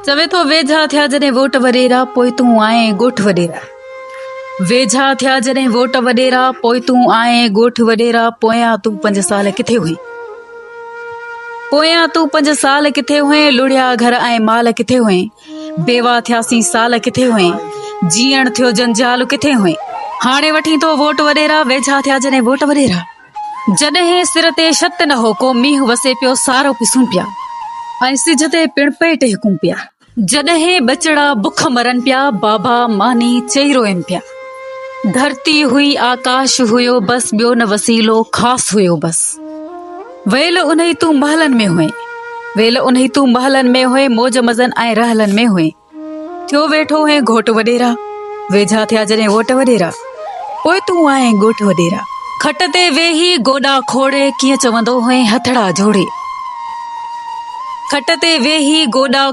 چوي ٿو ويجها ٿيا جڏهن ووٽ وڏيرا پوء تون آئين ڳوٺ وڏيرا. ويجها ٿيا جڏهن ووٽ وڏيرا پوء تون آئين ڳوٺ وڏيرا پويان تون پنج سال ڪٿي هئين. پويان تون پنج سال ڪٿي هئين لڙهيا گهر ۽ مال ڪٿي هئين. بيواهه ٿياسين سال ڪٿي هئين. جيئڻ ٿيو جنجال ڪٿي هئين. هاڻي وٺين ٿو ووٽ وڏيرا ويجها ٿيا جڏهن ووٽ وڏيرا. جڏهن سر تي شت نه هو ڪو مينهن وسي پيو سارو پسون پيا ۽ سج تي پڻ پئي ٽهڪون پيا. جڏهن ٻچڙا بک مرن پيا بابا ماني چئي روئن پيا. ڌرتي هئي آڪاش هيو بس ٻيو نه وسيلو خاص هيو بس. ويل انهي تون محلن ۾ هئين. ويل انهي تون محلن ۾ هئين موج مزن ۽ رحلن ۾ هئين. ٿيو ويٺو هئين گهوٽ وڏيرا، ويجها ٿيا جڏهن ووٽ وڏيرا، پوء تون آئين ڳوٺ وڏيرا. کٽ تي ويهي گوڏا کوڙي، ڪيئن چوندو هئين هٿڙا جوڙي. کٽ تي ويهي گوڏا.